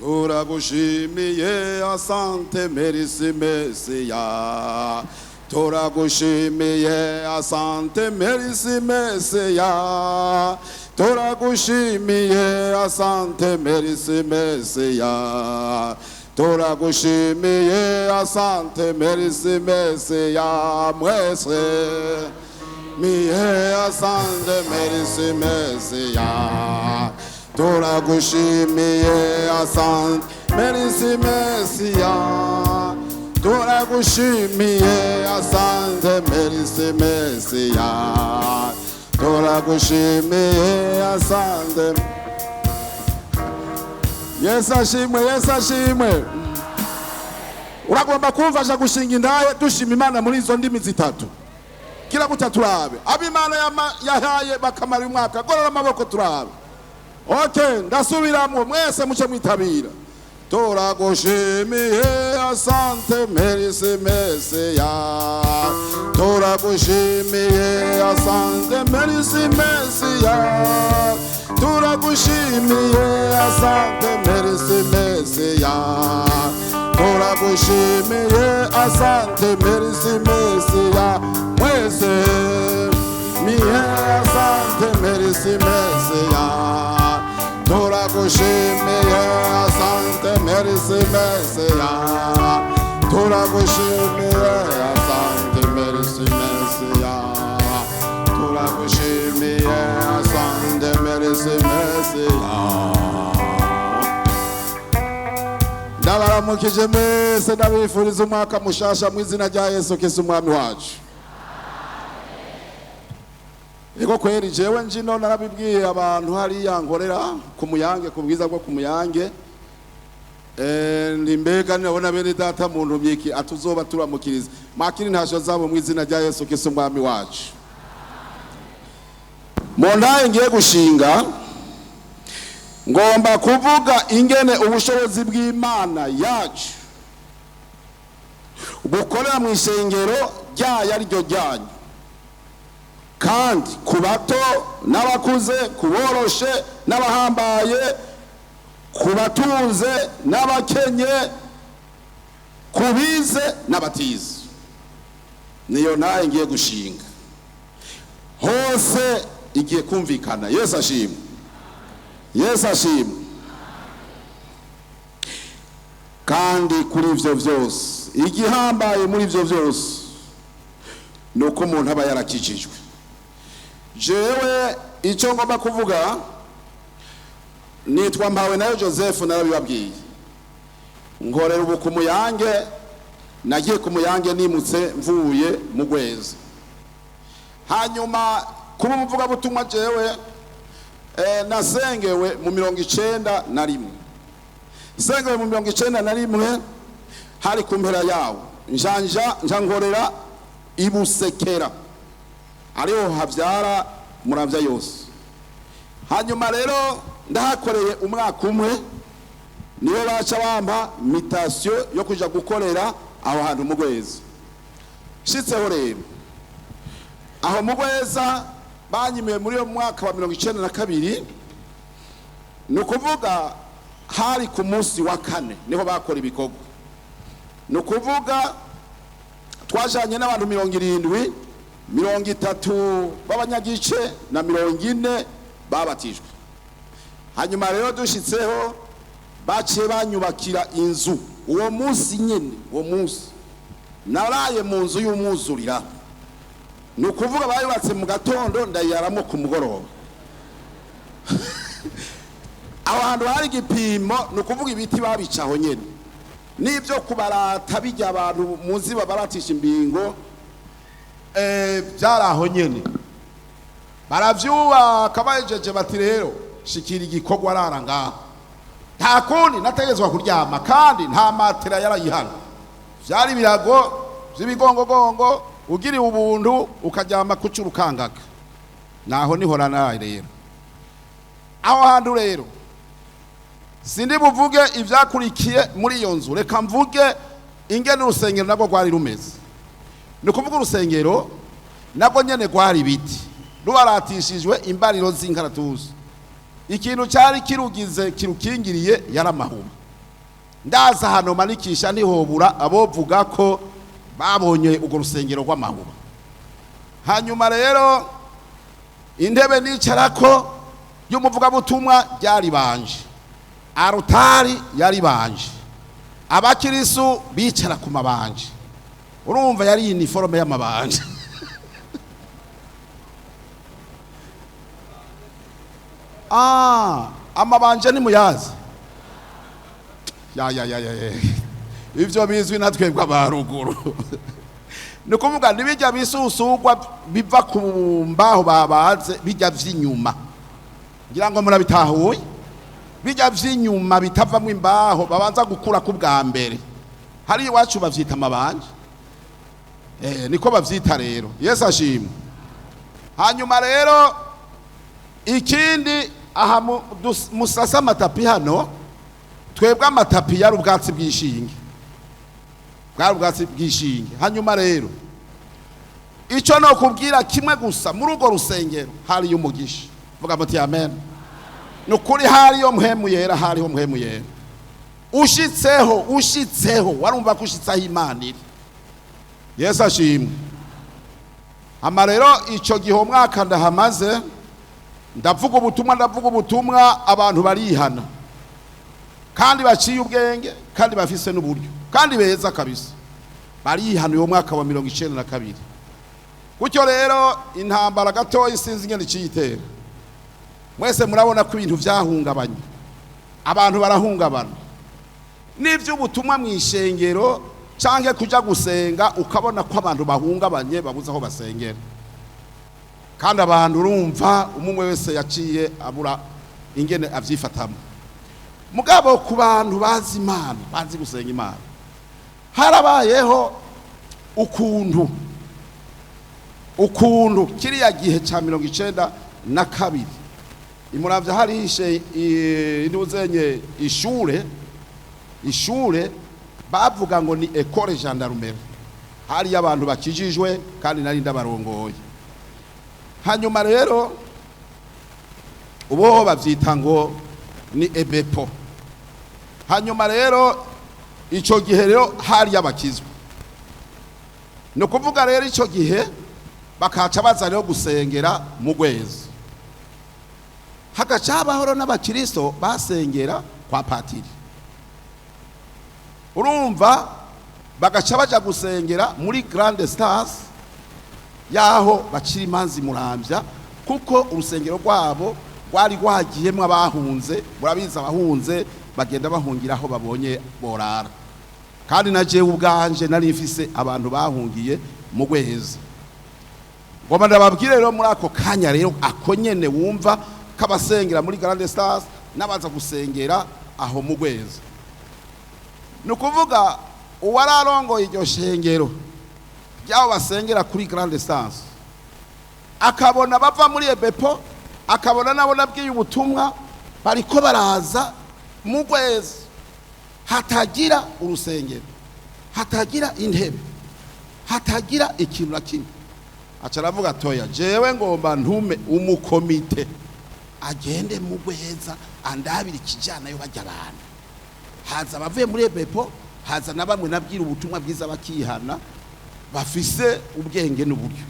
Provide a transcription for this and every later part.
Turagushimiye, asante, merci Mesiya. Turagushimiye, asante, merci Mesiya. Turagushimiye, asante, merci Mesiya. Turagushimiye, asante, merci Mesiya. Mwese miye, asante, merci Mesiya. Turagushimiye, asante, merci Mesiya. Turagushimiye, asante, merci Mesiya. Turagushimiye, asante. Yesu ashimwe, Yesu ashimwe. Uragomba kumfasha gushinga indaye dushima Imana muri izo ndimi zitatu. Kila gutya turabe abo Imana yahaye bakamara umwaka. Gorora amaboko turabe. Okay, ndasubiramwo, mwese muce mwitabira. Turagushimiye, asante, merci Mesiya. Turagushimiye, asante, merci Mesiya. Turagushimiye, asante, merci Mesiya. Turagushimiye, asante, merci Mesiya. Mwese miye, asante, merci Mesiya. Turagushimiye, asante, merci Mesiya. Turagushimiye, asante, merci Mesiya. Turagushimiye, asante, merci Mesiya. Ndabaramukije mwese, ndabifuriza umwaka mushasha mu izina rya Yesu Kristo umwami wacu. Ego kweri, jewe njino narabibwiye abantu hariya nkorera ku Muyange, ku bwiza bwo ku Muyange. Ndi mbega nabona bene data mu ntumyiki atuzoba turamukiriza makiri ntasho zabo mu izina rya Yesu Kristo umwami wacu. Mu ntaye ngiye gushinga, ngomba kuvuga ingene ubushobozi bw'Imana yacu bukorera mu ishengero ryayo ariryo ryanyu, kandi ku bato n'abakuze, ku boroshe n'abahambaye, ku batunze n'abakenye, ku bize n'abatize. Niyo nawe ngiye gushinga hose igiye kumvikana. Yesu ashimwe, Yesu ashimwe. Kandi kuri ivyo vyose, igihambaye muri ivyo vyose ni uko umuntu aba yarakijijwe. Jewe icyo ngomba kuvuga, nitwa Mpawe nayo Joseph, narabibabwiye. Nkorera ubu ku Muyange. Nagiye ku Muyange nimutse mvuye mu Gweza. Hanyuma kuba umuvugabutumwa, jewe nasengewe mu 91. Sengewe mu 91, hari ku mpera yawo. Njanja nja nkorera ibusekera, ariho habyara Muramvya yose. Hanyuma rero ndahakoreye umwaka umwe, niyo baca bampa mutation yo kuja gukorera aho hantu mu Gweza. Shitseho rero aho mu Gweza, banyimiye muri uyo mwaka wa 92. Ni ukuvuga hari ku munsi wa kane niho bakora ibikorwa. Ni ukuvuga twajanye n'abantu 70, 30 b'abanyagice na 40 babatijwe. Hanyuma rero dushitseho, baciye banyubakira inzu uwo munsi nyene. Uwo munsi naraye mu nzu y'umwuzurira. Ni ukuvuga bayubatse mu gatondo, ndayaramo ku mugoroba. Aho hantu hari igipimo, ni ukuvuga ibiti babicaho nyene n'ibyo kubarata bijya abantu muzi babaratisha imbingo. Byari aho nyene, baravyubaka bahejeje bati: "Rero shikira igikorwa, arara ngaha." Nta kundi, nategetswa kuryama, kandi nta matera yarayihana, vyari ibirago vy'ibigongogongo. Ugiriwe ubuntu ukaryama kuca urukangaga. Naho niho naraye rero aho hantu. Rero sindi buvuge ivyakurikiye muri iyo nzu, reka mvuge ingene urusengero nabwo rwari rumeze. Ni ukuvuga urusengero nabwo nyene rwari ibiti rubaratishijwe imbariro z'inkaratusi. Ikintu cyari kirugize kirukingiriye yari amahuba. Ndaza hano manikisha ntihobura abovuga ko babonye urwo rusengero rw'amahuba. Hanyuma rero intebe nicarako y'umuvugabutumwa ryari banje, arutari yari banje, abakirisu bicara ku mabanje. Urumva yari iniforome y'amabanje. Amabanje ni muyazi ya ya ya ya ya. Ivyo bizwi na twebwe abaruguru. Ni kuvuga nibijya bisusugwa biva ku mbaho babaze, bijya vy'inyuma, ngira ngo murabitahuye, bijya vy'inyuma bitavamwo imbaho babanza gukura ku bwa mbere. Hari iwacu bavyita amabanje, niko bavyita rero. Yesu ashimwe. Hanyuma rero ikindi aha musasa amatapi hano, twebwe amatapi yari ubwatsi bw'ishinge, bwari ubwatsi bw'ishinge. Hanyuma rero icyo no kubwira kimwe gusa, muri urwo rusengero hariyo umugisha. Vuga muti amen. Ni ukuri hariyo mpwemu yera, hariho mpwemu yera. Ushitseho, ushitseho warumva ko ushitse aho Imana iri. Yesu ashimwe. Hama rero icyo gihe umwaka ndahamaze ndavuga ubutumwa, ndavuga ubutumwa, abantu barihana kandi baciye ubwenge kandi bafise n'uburyo kandi beza kabisa, barihana uwo mwaka wa 92. Gutyo rero intambara gatoya isinzi ingene iciyitera. Mwese murabona ko ibintu vyahungabanye, abantu barahungabana n'ivy'ubutumwa mw'ishengero canke kuja gusenga, ukabona ko abantu bahungabanye babuze aho basengera. Kandi abantu urumva umwe wese yaciye abura ingene avyifatamo. Mugabo ku bantu bazi Imana, bazi gusenga Imana, harabayeho ukuntu kiriya gihe ca 92 imuravya harishe induzenye ishure bavuga ngo ni école gendarmerie, hari abantu bakijijwe kandi nari ndabarongoye. Hanyuma rero ubo bavyita ngo ni ebepo. Hanyuma rero ico gihe rero hari abakizwe, no kuvuga rero ico gihe bakaca baza rero gusengera mu gwezi, hagaca habaho n'abakristo basengera kwa patiri. Urumva bagaca baja gusengera muri Grande Stars yaho bacira imanzi Muramvya, kuko urusengero rwabo rwari rwagiyemwo abahunze. Murabizi abahunze bagenda bahungira aho babonye borara. Kandi na jewe ubwanje nari mfise abantu bahungiye mu gwezi. Ngomba ndababwire rero muri ako kanya rero ako nyene wumva kabasengera muri Grande Stars n'abaza gusengera aho mu gwezi. Ni ukuvuga uwararongoye iryo shengero ry'abo basengera kuri Grande Stars akabona bava muri ebepo, akabona nabo nabwiye ubutumwa bariko baraza mu gwezi, hatagira urusengero, hatagira intebe, hatagira ikintu na kimwe. Aca aravuga atoya, jewe ngomba ntume umukomite agende mu gweza andabira ikijanayo bajya abantu. Haza abavuye muri ebepo, haza na bamwe nabwira ubutumwa bwiza bakihana, bafise ubwenge n'uburyo.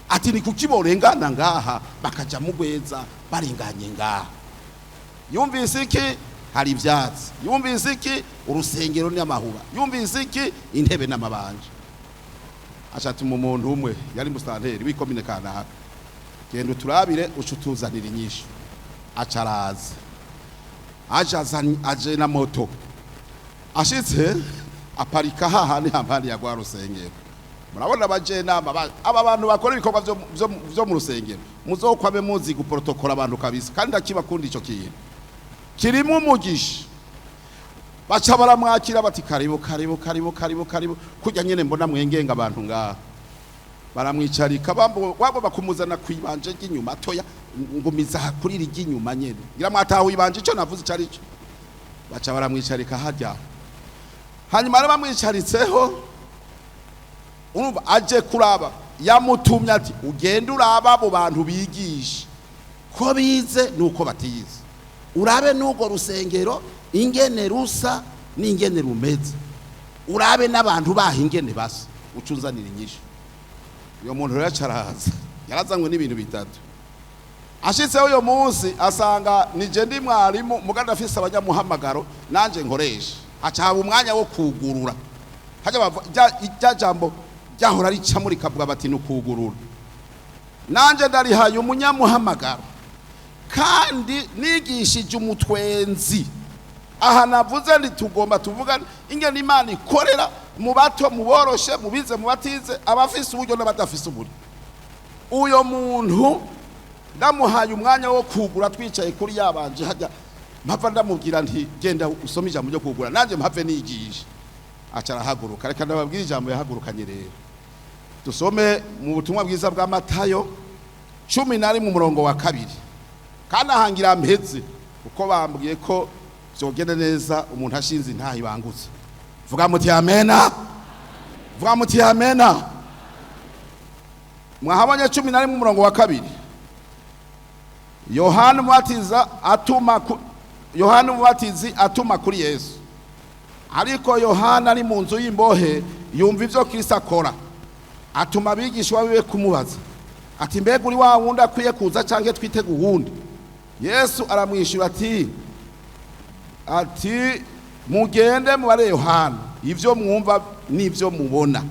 Ati ni kuki borengana ngaha bakaja mu gweza barenganye ngaha? Yumvise iki? Hari ivyatsi. Yumvise iki? Urusengero n'amahuba. Yumvise iki? Intebe n'amabanje. Ashatuma umuntu umwe yari musitanteri w'ikomine kanaka, genda uturabire uca utuzanira inyishu. Aca araza, aje aje na moto, ashitse aparika hahandi hampande ya rwa rusengero. Murabona abajenama aba bantu bakora ibikorwa vyo mu rusengero, muzokwabe muzi guprotokora abantu kabisa, kandi ndakibakunda ico kintu kirimo umugisha. Baca baramwakira bati karibu karibu karibu karibu karibu, kujya nyene mbona mwengenga abantu ngaha. Baramwicarika, wagomba kumuzana kwibanje ry'inyuma, toya ngumiza kuri iri ry'inyuma nyene, ngira mwatahuye ibanje ico navuze ico arico. Baca baramwicarika harya. Hanyuma rero bamwicaritseho, urumva aje kuraba, yamutumye ati ugende uraba abo bantu bigisha ko bize nuko batize, urabe n'urwo rusengero ingene rusa. N'ingene rumeze, urabe n'abantu baho ingene basa, uca unzanira inyishu. Uyo muntu rero acaraza, yarazanywe n'ibintu bitatu. Ashitseho uyo munsi asanga nije ndi mwarimu, muganda afise abanyamuhamagaro nanje nkoresha. Haca haba umwanya wo kugurura. Hajya rya jambo ryahora ricamo rikavuga bati ni ukugurura. Nanje ndarihaye umunyamuhamagaro, kandi nigishije umutwenzi. Aha navuze nti tugomba tuvuga ingene Imana ikorera mu bato, mu boroshe, mu bize, mu batize, abafise uburyo n'abadafise uburyo. Uyo muntu ndamuhaye umwanya wo kugura, twicaye kuri yabanje hajya, mpava ndamubwira nti genda usome ijambo ryo kugura, nanjye mpave nigisha. Aca arahaguruka. Reka ndababwira ijambo yahagurukanye. Rero dusome mu butumwa bwiza bwa Matayo 11 umurongo wa 2. Kandi ahangira mpeze uko bambwiye ko vyogenda neza, umuntu ashinze ntahibangutse. Vuga muti amena, vuga muti amena. Mwahabonye 11 umurongo wa 2? Yohana Umubatiza atuma Yohana Umubatizi atuma kuri Yesu. Ariko Yohana ari mu nzu y'imbohe, yumva ivyo Kristo akora, atuma abigishwa biwe kumubaza ati: "Mbega uri wa wundi akwiye kuza, canke twitega uwundi?" Yesu aramwishyura ati: "Mugende mubare Yohana ivyo mwumva n'ivyo mubona.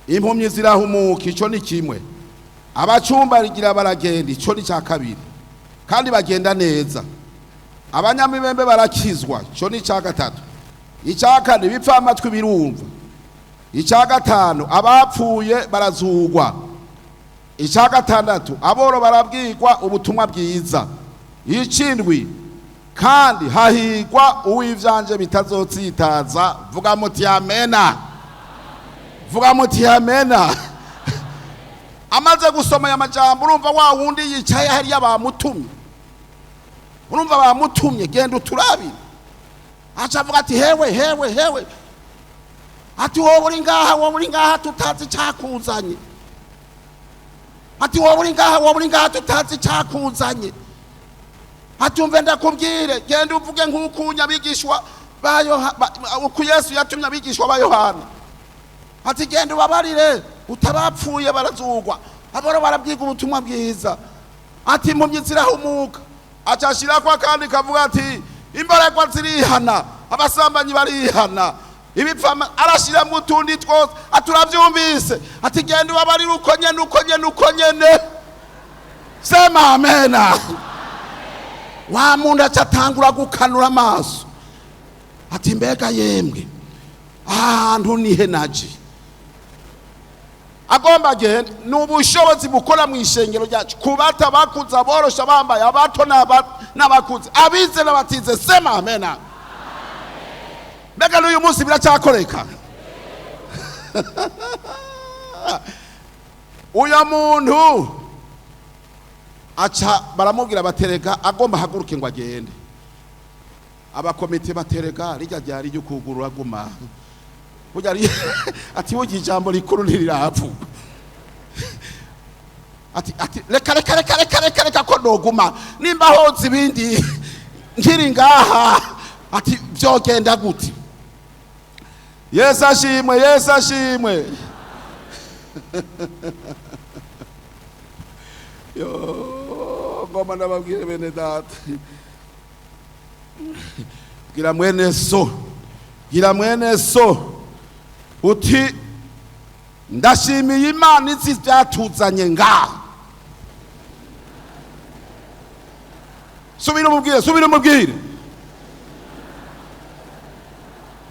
Impumyi zirahumuka, ico ni kimwe; abacumbarigira baragenda, ico ni cya kabiri, kandi bagenda neza; abanyamibembe barakizwa, ico ni icya gatatu; icya kane, ibipfamatwi birumva; icya gatanu, abapfuye barazugwa; icya gatandatu, aboro barabwirwa ubutumwa bwiza; icindwi kandi, hahigwa uw'ivyanje bitazotsitaza." Vuga muti amena, vuga muti amena. Amaze gusoma aya majambo, urumva wa wundi yicaye hariya bamutumye, urumva bamutumye genda uturabire, aca avuga ati: "Hewe, hewe, hewe!" Ati: "Wowe uri ngaha, wowe uri ngaha tutazi icyakuzanye." Ati: "Wowe uri ngaha, wowe uri ngaha tutazi icyakuzanye." Ati: "Umve ndakubwire, genda uvuge nk'uko abigishwa ba uku Yesu yatumye abigishwa ba Yohana." Ati: "Genda ubabarire utabapfuye barazugwa, aboro barabwiga ubutumwa bwiza." Ati: "Impumyi zirahumuka." Aca ashirako akandi kavuga ati: "Imborerwa zirihana, abasambanyi barihana, ibipfama." Arashiramo utundi twose. Ati: "Uravyumvise?" Ati: "Genda ubabarire uko nyene, uko nyene, uko nyene." Sema amena. Wa muntu aca atangura gukanura amaso ati: "Mbega yemwe, ahantu nihe naje?" Agomba agende. Ni ubushobozi bukora mu ishengero ryacu ku bato, abakuze, aborosha, bambaye, abato n'abakuze, abize n'abatize. Sema amena. Mbega n'uyu munsi biracyakoreka? Uyu muntu aca baramubwira batereka, agomba ahaguruke ngo agende. Abakomite batereka rijya ryari ryo kugurura, guma burya ati burya ijambo rikuru ntiriravuga. Ati: "Reka, reka, reka, reka, reka, reka ko noguma nimba hoza ibindi nkiri ngaha." Ati: "Vyogenda gute?" Yesu ashimwe, Yesu ashimwe. Yo, ngoma ndababwire bene data, bwira mwene so, bwira mwene so uti: "Ndashimiye Imana izi byatuzanye ngaha." Subira umubwire, subira umubwire.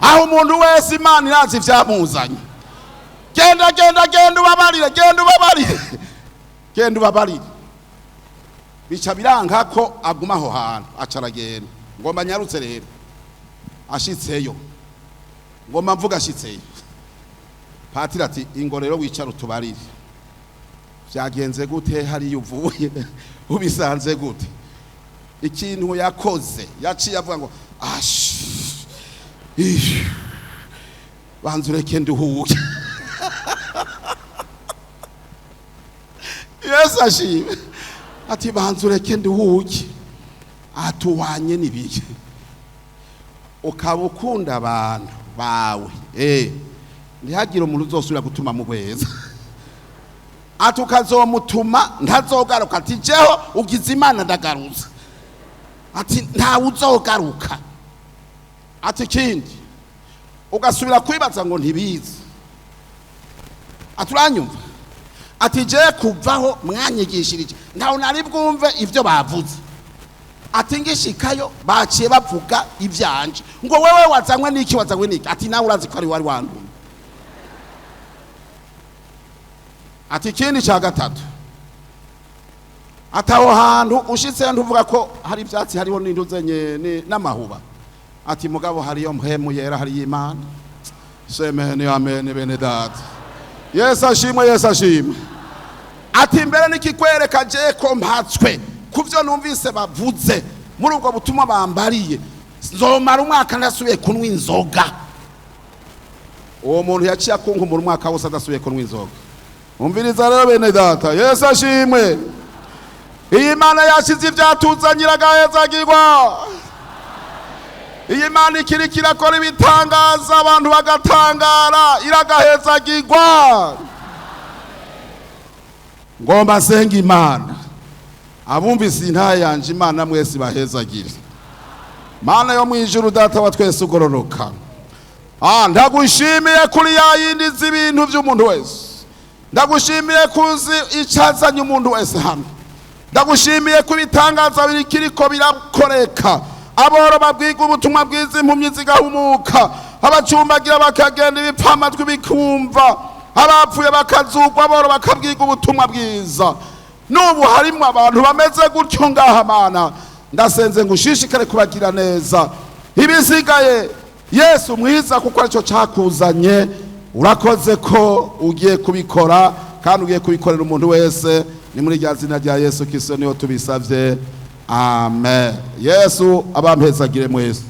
Aho umuntu wese Imana irazi ivyamuzanye. Genda, genda, genda ubabarire, genda ubabarire, genda ubabarire. Bica biranka ko aguma aho hantu, aca aragenda. Ngomba nyarutse rero. Ashitseyo, ngomba mvuga, ashitseyo, patiri ati: "Ingo rero wicara utubarire, vyagenze gute hariya uvuye, ubisanze gute?" Ikintu yakoze, yaciye avuga ngo: "Ash, ish, banza ureke nduhuke." Yesu ashime. Ati: "Banza ureke nduhuke." Atuwanye n'ibiki? Ukaba ukunda abantu bawe, ntihagire umuntu uzosubira gutuma mu bweza. Ati ukazomutuma ntazogaruka. Ati jeho ugize Imana ndagarutse. Ati ntawe uzogaruka. Ati ikindi ugasubira kwibaza ngo ntibizi. Ati uranyumva? Ati je kuvaho mwanyigishirije ntawe nari bwumve ibyo bavuze. Ati ngishikayo baciye bavuga ivyanje ngo wewe wazanywe n'iki, wazanywe n'iki? Ati nawe urazi ko ari wari wandumye. Ati ikindi cya gatatu, ati aho hantu ushitse ntuvuga ko hari ibyatsi, hariho n'intuzenye n'amahuba. Ati mugabo hariyo mpemu yera, hariyo Imana. Semeni amen bene data. Yesu ashimwe, Yesu ashimwe. Ati mbere nikikwereka je ko mpatswe kuvyo numvise bavuze muri ubwo butumwa bambariye, nzomara umwaka ntasubiye kunywa inzoga. Uwo muntu yaciye akunkumura umwaka wose adasubiye kunywa inzoga. Umviriza rero bene data, Yesu ashimwe. Iyi Mana yashize ivyatuzanyira agahezagirwa. Iyi Mana ikiriko irakora ibitangaza abantu bagatangara, iragahezagirwa. Ngomba nsenga Imana, abumvise intahe yanje, Imana mwese bahezagire. Mana yo mwijuru, Data wa twese ugororoka, ndagushimiye kuri ya yindi z'ibintu by'umuntu wese. Ndagushimiye kuzi icazanye umuntu wese hano. Ndagushimiye ko ibitangaza birikiriko birakoreka, aboro babwiga ubutumwa bwiza, impumyi zigahumuka, abacumbagira bakagenda, ibipfamatwi bikumva, abapfuye bakazugwa, aboro bakabwiga ubutumwa bwiza. N'ubu harimo abantu bameze gutyo ngaha. Mana, ndasenze ngo ushishikare kubagira neza. Ibisigaye, Yesu mwiza, kuko aricyo cyakuzanye, urakoze ko ugiye kubikora kandi ugiye kubikorera umuntu wese. Ni muri rya zina rya Yesu Kristo niyo tubisabye, amen. Yesu abampezagire mwese.